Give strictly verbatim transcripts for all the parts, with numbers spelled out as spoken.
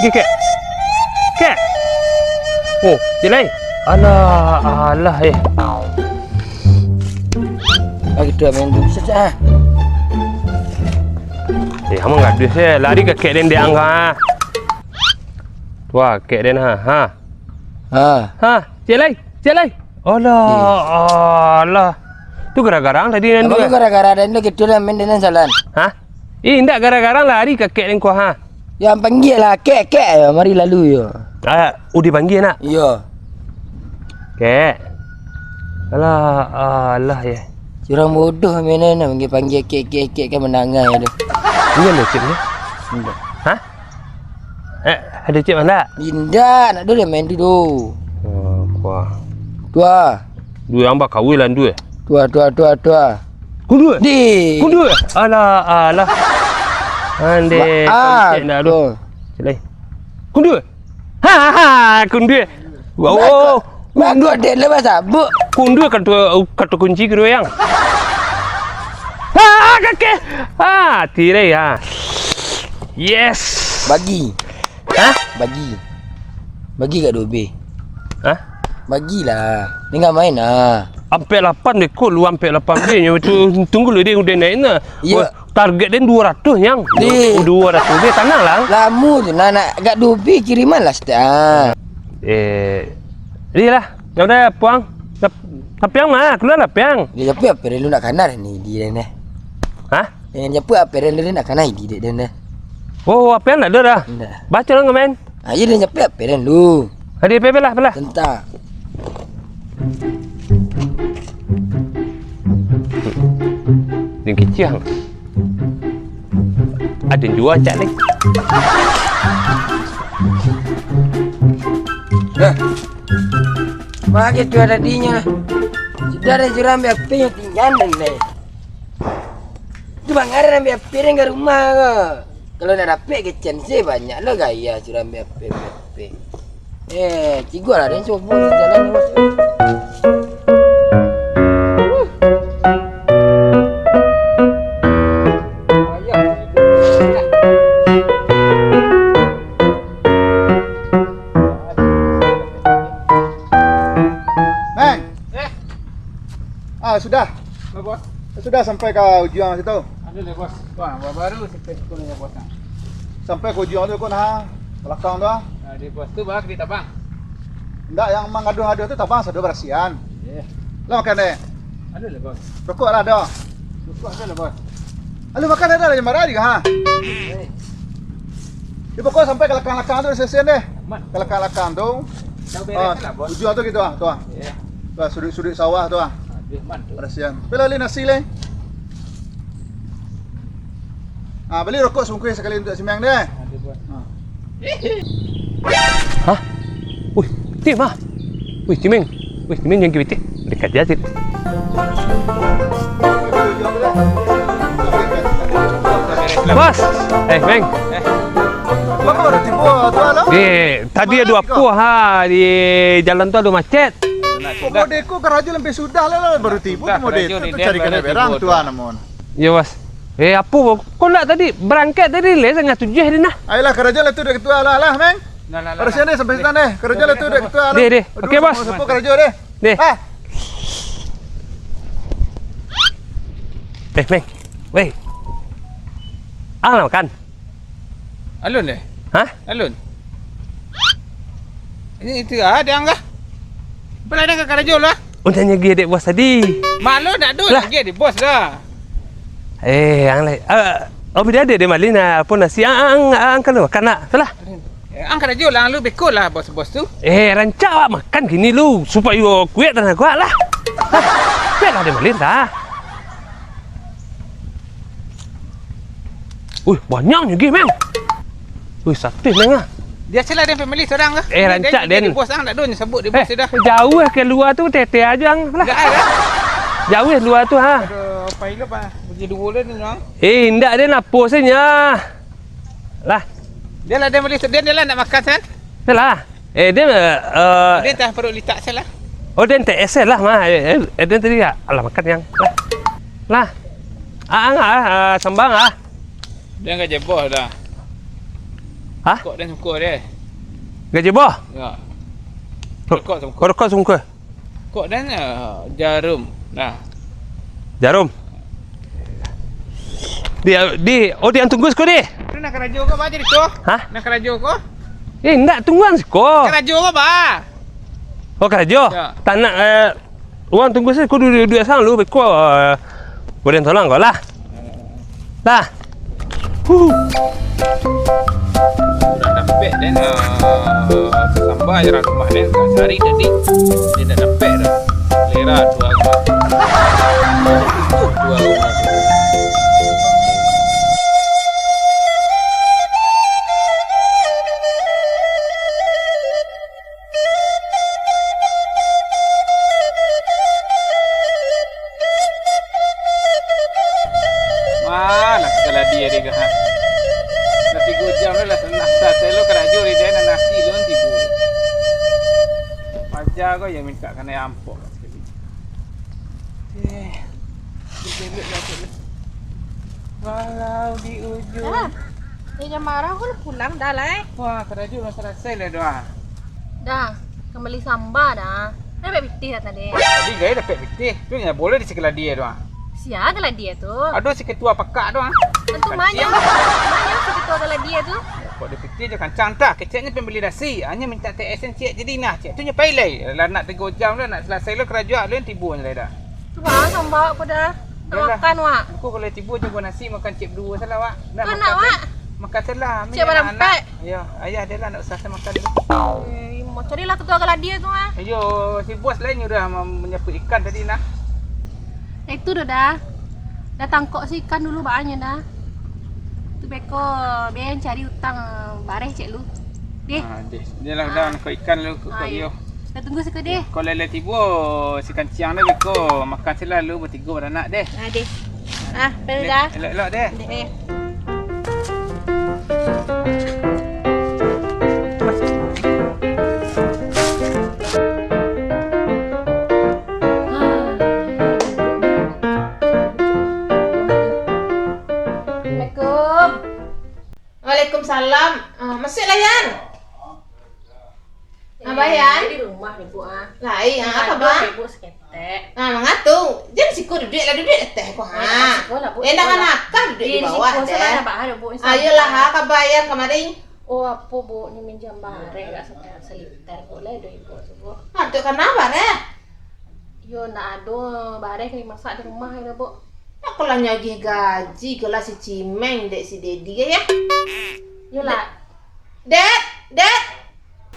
Kek. Kek. Oh, Cik Lai. Alah, alah, eh. Ah, gitu lah, main dulu saja. Eh, amang gadis, eh. Lari ka kek den, dek ang, ha. Tu ah, kek den, ha. Ha. Ha. Ha, Cik Lai, Cik Lai. Alah, alah. Tu gara-gara ang tadi nan tu, eh? Gara-gara den tu, gitu lah, main den salan. Ha? Eh, indak gara-gara lari ka kek den ko, ha. Yo, panggia lah, kek, kek, yo, mari lalu, yo. Ah, udah panggia nak? Iyo. Kek. Alah, alah, yo. Surang bodoh, main nak panggia-panggia kek, kek, kek, kan manangih tu. Inyo ado cek tu? Indak. Ha? Eh, ado cek mah ndak? Indak, nak dulu main tu tu. Oh, kuah. Tua. Dua yang bakawin lah, dua. Tua, tua, tua, tua. Kundu? Di. Kundu? Alah, alah. Ande, ah, konsep nak tu. Cek lai. Kundu? Ha, ha, ha, kundu. Wow. Kundu dek le bahasa, bu. Kundu kata, kata kunci kedua yang. Ha, kaki. Ha, tirai, ha. Yes. Bagi. Ha? Bagi. Bagi kat dua B. Ha? Bagilah. Tinggal main lah. Ampek lapan deh, kok lu ampek lapan deh. Nyo tu, tunggu lu deh, udah naik nah. Iyo. Wah, target den dua ratus, nyang. Deh. Dua ratus deh, tanang lah. Lamo tu, nah, nak agak dua B kiriman lah, stek. Ah. Eh, ni lah. Dah, dah, puang. Tap-, tapiang mah, keluar lah, piang. Dia tapi apa dia lu nak kanar ni, dia ni. Hah? Yang nyapu apa dia nak kanar, dia, dia, dia. Oh, apa yang nak dah? Ndak. Baca lah, ngamen. Ah, iya, dia nyapu apa dia lu? Ada apa, apa lah, apa lah? Tentang. Dia kicik. Ada jua cak ni. Dah. Bagi tu ada dinyo lah. Sudah ada jurang biar pin tinggal dan deh. Tu bang ada ambil piring ke rumah ke? Kalau nak dapik ke chance banyak lo gaya jurang biar pin. Eh, cikgu lah, den cubo ni jalan ni, Bos. Meng! Eh? Ah, sudah. Apa, Bos? Sudah sampai ka ujuang situ. Anu deh, Bos. Wah, baru sampai situ ni, Bos, nah. Sampai ka ujuang tu, ko nah, balakang tu, ah. Nah, di Bos tu, bah, di tabang. Ndak, yang mangaduh-ngaduh tu tabang sado barasian. Iya. Lah makan deh. Anu deh, Bos. Rokok lah ado. Rokok ado lah, Bos. Lalu makan ado lah, yang marah juga, ha? Eh. Di pokok sampai ka lakang-lakang tu, sesen deh. Aman. Ka lakang-lakang tu. Dah beres lah, Bos. Ujuang tu gitu, ah, tu, ah. Iya. Tu, ah, sudut-sudut sawah tu, ah. Ah, di aman tu. Barasian. Tapi lah, bali nasi leh. Ah, bali rokok sabungkuih sakali untuak si Meng deh. Ada, Bos. Ah. Hah? Wih, Tim ah. Wih, Cimeng. Wih, Cimeng jangan kibitik. Dekat aja, Tim. Bos. Eh, Meng. Eh. Bang, baru tibo tu, alo? Di, tadi ado apo, ha, di jalan tu ado macet. Modeko karajo lampeh sudah lah, baru tibo tu modeko tu cari kena berang tu, ah, namun. Iyo, Bos. Eh, apo, Bos? Kok ndak tadi, barangkek tadi, leh, satangah tujuah di nah. Ayolah, karajo lah tu dek ketua lah, lah, Meng. Nah, nah, nah, karajo nah. Deh, sampai situ deh. Karajo lah tu dek ketua lah. Deh, deh. Aduh, oke, Bos. Sapo karajo deh. Deh. Ah. Eh, Meng. Weh. Ang lah makan. Alun deh. Hah? Alun. Ini itu ada ang kah? Pernah ada karajo lah. Untuak nyo agiah dek bos tadi. Malu nak duit lah. Agiah dek bos dah. Eh, ang lai. Ah, oh, bida dek, dek Malin, ah, apo nasi? Ah, ang, ang, ang kalau makan nak. Salah. Eh, ang karajo lah, lu beko lah bos-bos tu. Eh, rancak awak makan kini lu, supayo kuek tanago lah. Hah, kuek lah dek Malin dah. Wih, banyaknyo gih, Meng. Wih, satih, Meng, ah. Dia salah, dia family sorang lah. Eh, rancak, den. Bos ang tak ada, nyo sabut di bos dah. Jauah ka lua tu, tete aja ang lah. Jauah lua tu, ha. Aduh, apa ilu, Pak? Bagi dua lah ni, ang. Eh, indak, den, apo saja. Lah. Dia lah, dia beli, dia, dia lah nak makan, kan? Dah lah. Eh, dia, eh, dia tak perlu litak salah. Oh, dia T S lah, mah. Eh, eh, eh, dia tadi, ya. Alah, makan yang. Lah. Lah. Ah, ah, ah, ah, sambang, ah. Dia enggak jebol dah. Hah? Rokok den sungkuah deh. Gaji boh? Yo. Rokok sungkuah. Rokok sungkuah. Rokok den, eh, jarum. Nah. Jarum. Di, di, oh, di ang tunggu siko, di. Tu nak karajo ko, ba, jadi ko? Hah? Nak karajo ko? Eh, ndak, tunggu ang siko. Karajo ko, ba? Oh, karajo? Yo. Tanak, eh, Wang tunggu sajo, ko duduak-duduak sajo lu, beko, eh, buliah tolong ko lah. Lah. Huh. Urang dapek den, eh, samba jo urang rumah den, cari tadi. Den ndak dapek doh. Lera dua rumah. Dua rumah. Wah, lah salah dia deh, ha. Lah tigo jam lah, lah, lah salah lo karajo deh, dah nasi lo tibo. Paja ko yo mintak kanai ampok. Eh, walau di ujung. Dah. Eh, jam bara ko lah pulang dah lah, eh. Wah, karajo lah salasai lah doh. Dah, kambali samba dah. Dapek pitih dah tadi. Tadi gai dapek pitih. Tu ndak buliah di si Galadia tu, ah. Sia Galadia tu? Ado si ketua pakak tu, ah. Tentu manyang. Manyang si ketua Galadia tu. Kok di pitih jo kancang tah. Keceknyo pambali nasi. Hanyo mintak T S-an ciek jadi nah. Ciek tu nyo pai lai. Lah nak tigo jam lah, nak salasai lo karajo lo, tibo nyo lai dah. Tu baa samba ko dah. Nak makan, Wak. Engko kalau tibo juo nasi makan ciek baduo salah, Wak. Dah makan, Wak. Makan salah. Ciek barampek. Yo, ayah dia lah nak usah makan dulu. Eh, mau carilah ketua Galadia tu, ah. Ayo, si bos lain udah menyapu ikan tadi nah. Eh, itu dah dah. Dah tangkok si ikan dulu baanyo dah. Tu beko, biar cari utang bareh cek lu. Deh. Ah, deh. Dia lah dah nangkok ikan lu ke. Ayo. Kita tunggu siko deh. Kok lele tibo si kancang dah beko, makan sila lu batigo baranak deh. Ah, deh. Ah, dah. Elok-elok deh. Deh. Assalamualaikum. Waalaikumsalam. Ah, masuaklah, Yan. Ah, Bayan. Di rumah ni, Bu, ah. Lai, ah, apo, Bang? Ibu saketek. Ah, manga tu. Jan siko duduak lah, duduak ateh ko, ha. Siko lah, Bu. Enak manakah duduak di bawah, teh. Ayolah, ha, ka Bayan kamari. Oh, apo, Bu, ni minjam bareh agak saliter ko lah, doh Ibu tu, Bu. Ah, tu kanai bareh? Yo, ndak ado bareh ka dimasak di rumah, yo, Bu. Nak ko lah nyo agiah gaji, ko lah si Cimeng, dek si Dedi, yo. Yo lah. Dek, Dek.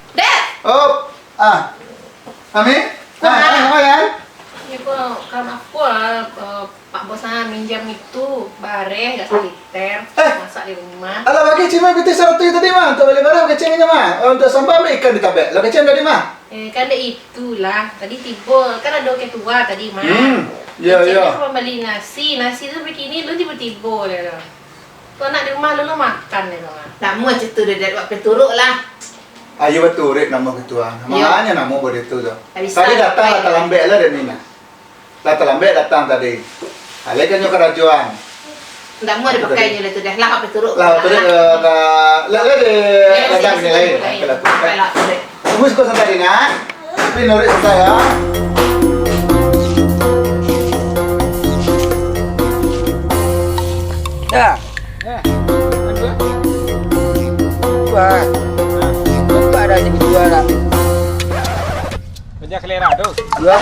Dek! Oh, ah. Ami? Ah, ah, apa, Yan? Iyo, ko, kan apo lah, eh, Pak Bos, ah, minjam itu bareh agak saliter, eh, masak di rumah. Alah, bagi Cimeng pitih saratuih tadi mah, untuak bali bareh kecek inyo mah. Eh, untuak samba ambiak ikan di tabek. Lah kecek tadi mah. Eh, kan dek itulah. Tadi tibo, kan ado ketua tadi mah. Hmm, iyo, iyo. Kecek inyo mambali nasi, nasi tu bakini lu tibo-tibo lah tu. Tu anak di rumah lu, lu makan deh, Bang. Ndak amuah ceh tu, Dek, buek paturuik lah. Ayo baturuik namo ketua. Iyo. Manganyo namo buek itu tu. Ndak bisa. Tadi datang lah talambek lah, Dek Nina. Lah talambek datang tadi. Alai kan nyo karajoan. Ndak amuah dipakai nyo lah tu deh. Lah, buek paturuik. Lah, paturuik lah. Lah, lah, lah, deh. Iyo, datang sini, ni lain. Sini, sini. Okey lah, paturuik. Baiklah, paturuik. Tunggu siko santai, Dek Nina. Tapi nuruik santai, yo. Dah. Eh, aduh. Wah. Buka dah jadi jual dah. Kerja kelera tu. Yo.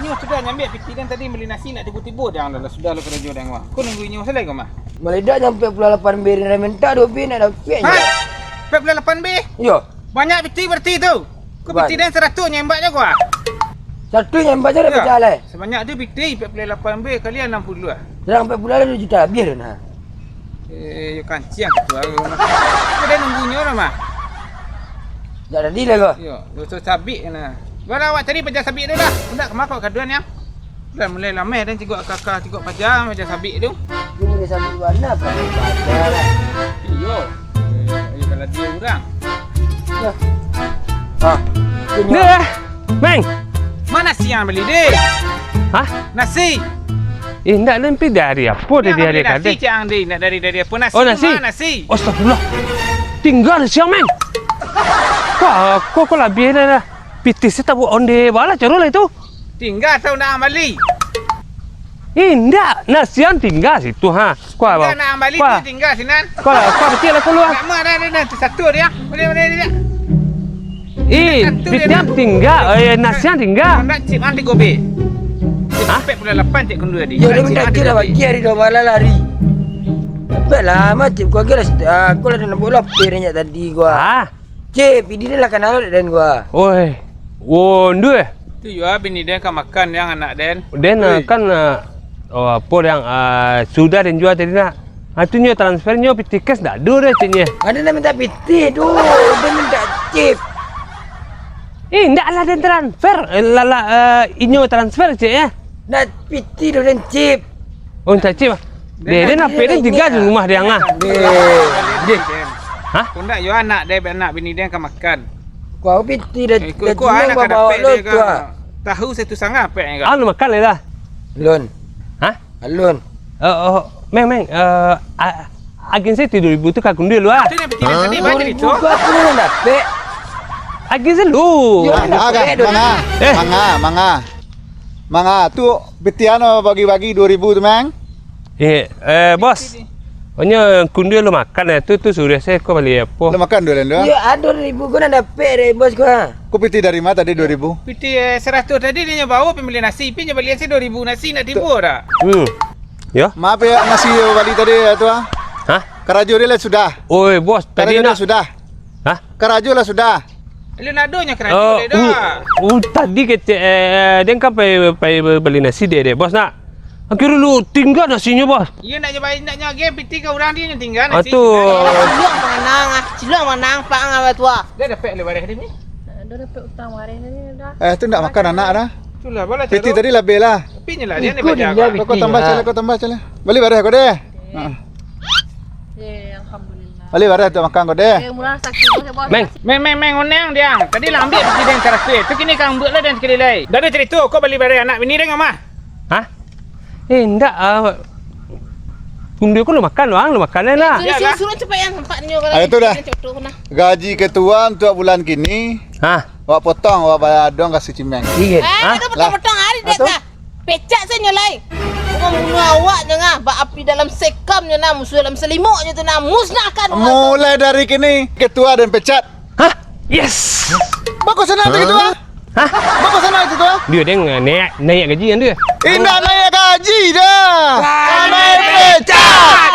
Inyo sudah nyambiak pitih den tadi, bali nasi ndak tibo-tibo, dah, dah, sudah lo karajo den, wah. Ko nunggu inyo sajo ko mah. Maledak sampai pukul lapan B, den minta duo B ndak dapek. Ha? Sampai pukul lapan B? Yo. Banyak pitih berarti tu. Ko pitih den saratuih nyo embak nyo ko, ah. Saratuih nyo embak nyo dah pacah lai. Sabanyak tu pitih, empat puluh lapan B kali enam puluh, ah. Surang empat puluh lah, dua juta labiah tu nah. Eh, yo kanciang tu, ah. Ko den nunggu nyo lah mah. Dak jadi lah ko. Yo, doso sabik nah. Bara awak cari paja sabik tu dah. Ndak ka mako kaduan nyo. Dah mulai lameh den cigok kaka, cigok paja, paja sabik tu. Dia mulai sabik warna apa? Paja lah. Iyo. Eh, eh, kalau dia urang. Yo. Ha. Deh, Meng. Mano nasi nan bali, deh? Hah? Nasi. Eh, ndak, den pi dari apo tadi, dari nasi, kadai? Cang, deh, ndak dari, dari apo nasi? Oh, tu nasi. Mano nasi? Astagfirullah. Tingga nasiang, Meng. Kua, kua, kua labiah dah, dah. Pitih se tabuak onde baa lah caro lai tu. Tingga atau nak bali? Indak, nasiang tingga situ, ha. Kua, tingga nak bali tu tingga sinan. Kua, kua pitih lah kaluar. Nak mah dah, dah, dah. Satu dia. Boleh, boleh, dia. Eh, pitih tingga, eh, nasiang tingga. Nak cip nanti gobe. Hah? Sampai pukul lapan cek kundu tadi. Yo, dia minta cip lah bagi hari dua malam lari. Sampai lama cip kau kira, aku lah dah nampak lapar nyak tadi gua. Ah. Cip, ini dah lah kenal dan gua. Oi. Wo, ndu eh? Tu yo bini den ka makan yang anak den. Den, ah, kan, ah, oh, apo yang, ah, sudah den jua tadi nak. Ah, tu nyo transfer nyo pitih cash dak ado doh cik nyo. Ado nak minta pitih tu, dia minta cip. Eh, ndak lah den transfer. Eh, lah, lah, eh, inyo transfer cik ya. Nak pitih tu den cip. Oh, minta cip ah. Deh, den apo den tingga di rumah dia ah. Deh. Deh. Hah? Kau ndak yo anak den, anak bini den ka makan. Kau pitih dah. Eh, kau, kau anak ka dapek lo dia tu ka. Tahu satu sanga pek ni ka. Anu makan lah. Lon. Hah? Alun. Oh, oh, Meng, Meng, eh, a-, agiah se tu dua ribu tu ka kundu lu ah. Tu yang pitih tadi, baca itu. Dua ribu tu aku belum dapek. Agiah se lu. Yo, ah, dapek dua ribu. Manga, eh, manga, manga. Manga, tu pitih anu bagi-bagi dua ribu tu, Meng. Eh, eh, bos. Onyo kundu lu makan eh, tu, tu suruh se ko bali apo. Lu makan dulu, Lendo? Yo, ado dua ribu ko nak dapek dari bos ko. Ko pitih dari ma tadi dua ribu? Pitih, eh, saratus tadi dia nyo bawa pambali nasi, pi nyo bali nasi dua ribu nasi nak tibo dak? Hmm. Yo. Maaf ya, nasi bali tadi ya tu ah. Hah? Karajo dia lah sudah. Oi, bos, tadi karajo nak dah sudah. Hah? Karajo lah sudah. Lu nak donyo karajo oh, dia dah. Uh, uh, tadi kecek, eh, dia kan pai, pai bali nasi dia, dia, bos nak. Akhirnya lu tingga nasinyo, bos. Iyo, nak nyo bai, nak nyo agiah pitih ka urang, dia nyo tingga nasi. Atuh. Cilok manang ah, cilok manang pang ah tua. Dah dapek le bareh dia ni? Dah dapek utang bareh dia ni dah. Eh, tu ndak makan anak dah. Itulah, bola pitih tadi labih lah. Tapi nyo lah, dia ni banyak. Kau tambah cale, kau tambah cale. Bali bareh kau deh. Ha. Eh, alhamdulillah. Bali bareh tu makan kau deh. Eh, murah sakit, bos, bos. Meng. Meng, meng, meng, oneng dia. Tadi lah ambiak pitih den saratus. Tu kini ka ambiak lah den sakali lai. Dah ada carito, kau bali bareh anak bini den mah. Hah? Eh, ndak, ah, kundu ko lu makan, Bang, lu makan lah. Eh, suruh, suruh, suruh cepat yang tempatnyo kalau. Ayo tu dah. Gaji ketua untuk bulan kini. Hah? Awak potong, awak bayar dong kasih cimeng. Iya. Eh, hah? Ada potong-potong hari dia dah. Pecat sajo nyo lai. Urang bunuh awak nyo ngah, baapi dalam sekam nyo nah, musuh dalam selimut nyo tu nah, musnahkan urang tu. Mulai dari kini, ketua den pecat. Hah? Yes. Bako sanang tu ketua. Hah? Bako sanang tu ketua. Dia, dia naiak, naiak gaji kan dia? Indak naiak gaji dah. Kami pecat.